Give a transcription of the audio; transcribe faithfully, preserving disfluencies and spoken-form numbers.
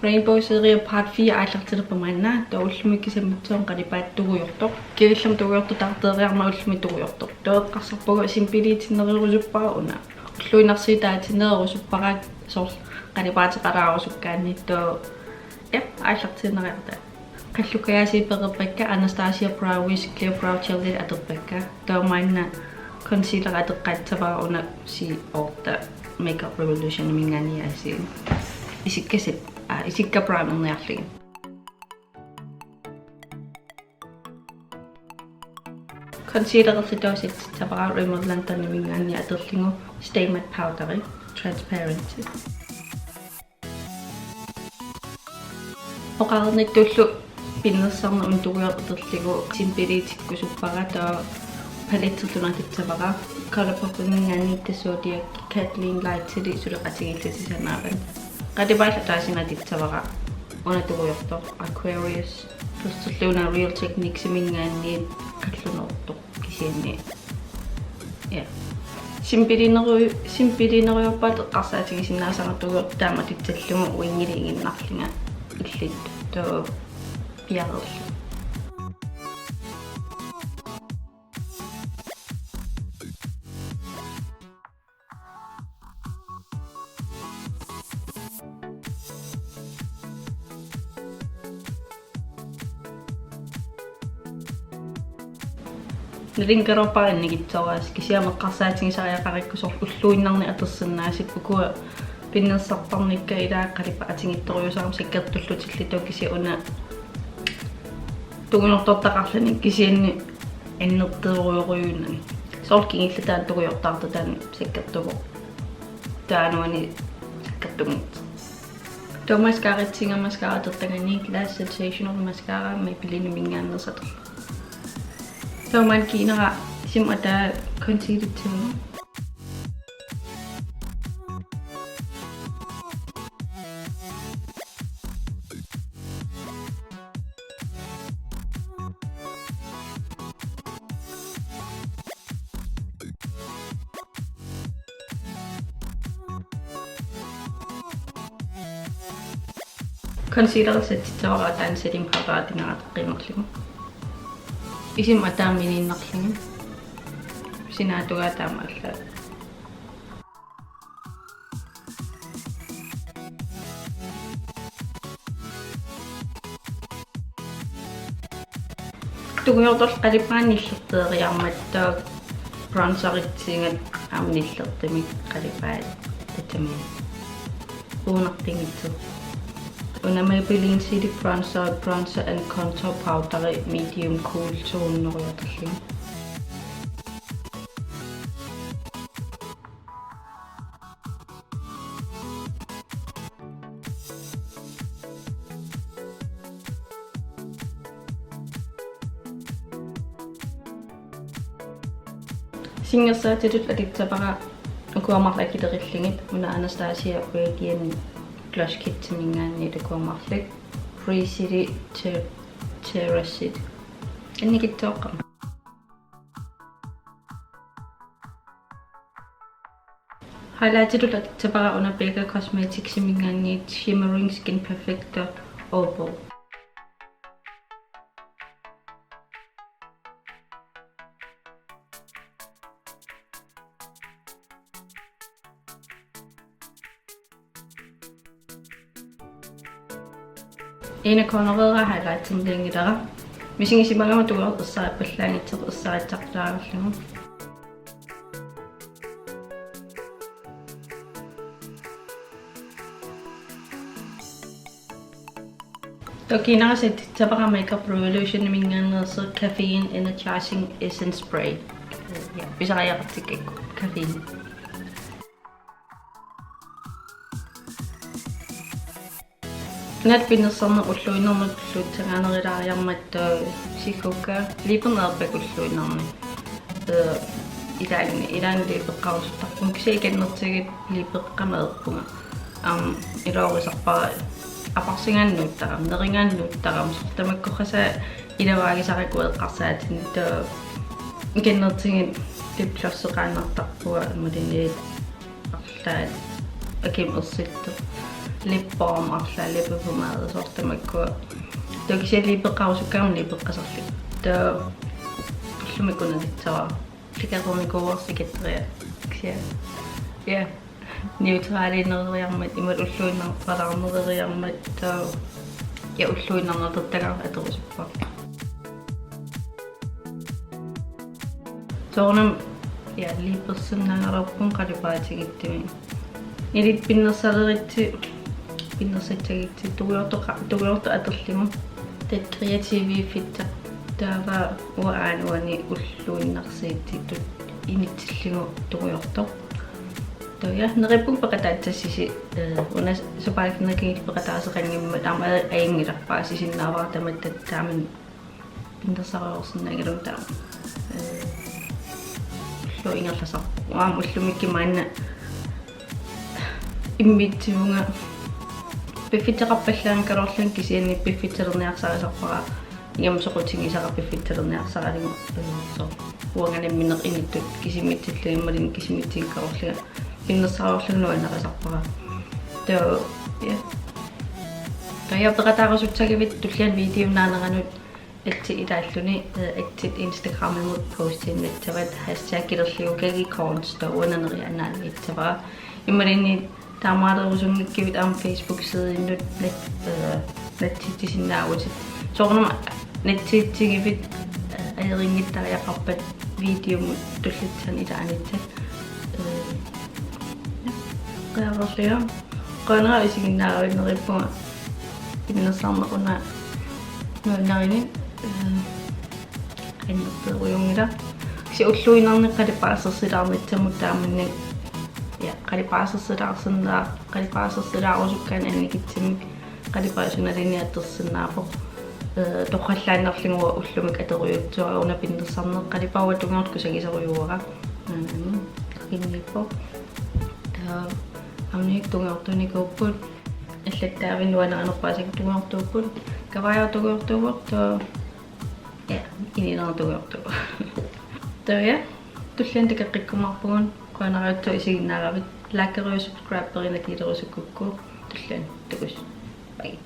Rainbow serie part fire aallartilerpoq maanna, taava ullumi kisimiittoq qalipaatit tungujortoq. Kivillumi tungujortoq taarteeriarmat ullumi tungujortoq. Taava eqqarsarpunga simpeliutiinnerusuppara una. Ulluinnarsiutaatinnerusuppara soorlu qalipaateqalaarusukkaanni, taava, ja, aallartiinnariarta. Qallukkajaasiit pereerpakka Anastasia Brow Wiz Clear Brow Gel atorpakka. Taava maanna concealer atoqqaassavara una C otte Makeup Revolutioniminngaanniit aasiit. Isikka set, aa, isikka primerniarlugit. Concealererluta taava settissavara Rimmel Londoniminngaanniit atorlugu Stay Matte Powderi, Transparency. Oqarnittullu pinnersarneq una tungujortoq atorlugu simpeliutikkusuppara, taava paletterluunniit atussavara. ColourPopiminngaanniit tassa Zodiac Kathleen Lightili suleqatigiillutik sanaavat. Qalipaallu ataaseq atussavara una tungujortoq Aquarius. Tassa una Real Techniquesiminngaanniit qallunoortoq kisianni. Ja. Simpeliuneru-, simpeliunerusuppara eqqarsaatigisinnaasara tungujortoq taama atussallugu Wingiliiginnarlunga illit, taava piareerlunga. Nalunngilarpara annikitsuaraaseq, kisianni aamma eqqarsaatigisariaqarikku soorlu ulluinnarni atorsinnaasut, ukua pinnersartarnikka ilaa qalipaatigittorujussuusarami sakkortullutillu, taava kisianni una tungujortortaqarluni kisianni annertoorujorujussuunani. Soorlu kingulleq taanna tungujortaartoq taanna sakkortuvoq. Taava uani sakkortunngitsoq. Taava mascaratsinnga mascara atortagani Lash Sensational Mascara Maybellineminngaanneersoq atorlugu. Taava maanna kiinara isima ataa concealertigu. Concealer settissavara taanna setting powder atugassara qiimerlugu. Isima ataa miniinnarlugu. Sinaata tungaa taama allaat. Tungujortoq qalipaat nillerteeriarmat taava bronzeritsigu aamma nillertumik qalipaat tassami uunartinngitsoq. Una Maybelline City Bronzer, Bronzer and Contour Powder medium cool tonerujoortarlugu. Singersaatitut atussavara ukua marluk akilerillugit, una Anastasia Radiant Blush Kitimingaanniit ukua marluk, Free City Ter-, Terracid. Annikitsuaqqamik. Highlightitut atussavara una Becca Cosmeticsiminngaanniit Shimmering Skin Perfector Opal. Inner cornerera highlighternianngilara. Misigisimagama tungujortoq ersarippallaanngitsoq ersarissaqqilaarlugu. Taava kiinara settissavara Makeup Revolutioniminngaanneersoq Caffeine Energizing Essence Spray. Ja, pisariaqartikkakku. Caffeine. Una pinnersarneq ulluinnarni tulluussagaanerulaariarmat taava sigguukka, liiperneq ajorpakka ulluinnarni. Ee, ilaanni, ilaanni liipeqqarusuttarpunga, kisianni ikinnertigut liipeqqamma ajorpunga. Aamma iluarisarpara aparsigaanni nuuttarama, nerigaanni nuuttarama, soorlu tamakkorpiaq iluarisarakku eqqarsaatinni, taava ikinnertigut lipglosseqaannartarpunga imaluunniit arlaat akimut ersittoq. lip balm arlaat lip balm aalisartamakku. Taava kisianni liipeqqarusukkama liipeqqasarluni. Taava ullumi unammisara. Sikaternikuuarsi katteria. Kisianni. Ja. Neutraliunereriarmat imaluunniit ulluinnarpalaarnereriarmat taava. Ja ulluinnarnertagaat atorusuppara. Soorunami ja liipersinnaagaluarpunga qalipaatigissumik. Ilit pinnersaleritsi, pinnersassagitsi tungujortoq, tungujortoq atorlugu. Taava kreativiuffissaq taava uanga aana uani ulluinnarsiutitut inissillugu tungujortoq. Taava ja neriuppunga peqataassassisi, eh, una sapaatip akunnerata peqataaseqanngimmat aamma ajunngilaq paasisinnaavara tamatta taamanna pinnersariarsinnaaginnarlugu taama. Eh, ulloq ingerlasarpoq. Aamma ullumikkut maanna immiussivunga piffissaqarpallaanngikkaluarlunga kisianni piffissalerniarsarisarpara. Ingammik soqutigisara piffissalerniarsaralugu, eh, soorlu uanga nammineq inuttut kisimiitsillugu imaluunniit kisimiitsinngikkaluarlunga pinnersariarlunga nuannarisarpara. Taava, ja. Taava ja peqataarusutsagivittut tulliani videop naaneranut atsit ilaalluni, eh, atsit Instagramimut postiinnassavat hashtag kilerliukagi corns taava uanga neriannaanngissavara. Imaluunniit taamaarerusunngikkuit aamma Facebook-sidinnut nat-, eh, nassitsisinnaavutit. Soorunami nassitsigivit, eh, ajorinngittariaqarpat videomut tullissaani ilaanissat. Eh, qiareerlunga. Qujanaq isiginnaaravit, neriuppunga pinnersarneq una nuannarigit, eh, annertoorujunngilaq. Kisianni ulluinnarni qalipaasersilaarnissamut taamannak, ja, qalipaasersilaarsinnaa-, qalipaasersilaarusukkaanni annikitsumik qalipaasunalini atorsinnaapput. Eh, torrallaannarlugu ullumi atorujussuara una pinnersarneq, qalipaatit tungujortut kusagisarujuara. Mm, takinniippoq. Taava aamma tungujortuunikuupput. Allattaavinnut nuannarinerpaasakka tungujortuupput. Kavaajor tungujortuuvoq, taava, ja, inuuneq tungujortuuvoq. Taava ja, tulliani takoqqikkumaarpugut, qujanarujussuaq isiginnaaravit, likeriuk subscriberiuk nakulerusukkukku, tulliani takuss. Bye.